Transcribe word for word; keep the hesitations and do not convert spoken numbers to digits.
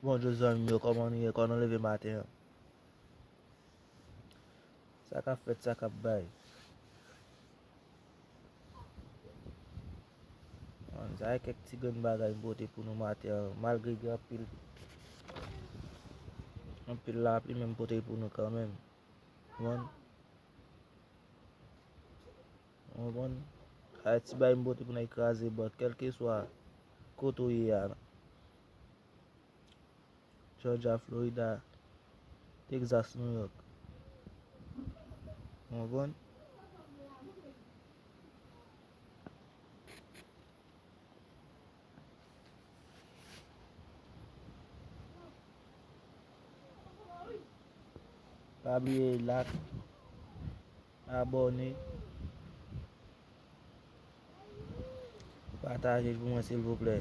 Bonjou zanmi m yo, kòman nou ye? Kòman nou leve maten an? Sa k ap fèt, sa k ap bay? Bon, sa e kèk ti grenn bagay m pote pou nou maten an, malgre gen anpil, anpil lapli, men m pote pou nou kanmenm. Ou konprann? Ou konprann? Sa e ti bagay m pote pou nèg kraze bòt, kèlkeswa kote w ye a. Georgia, Florida, Texas, New York. Ou konprann? Pa bliye like, abòne, pataje l pou mwen silvouplè.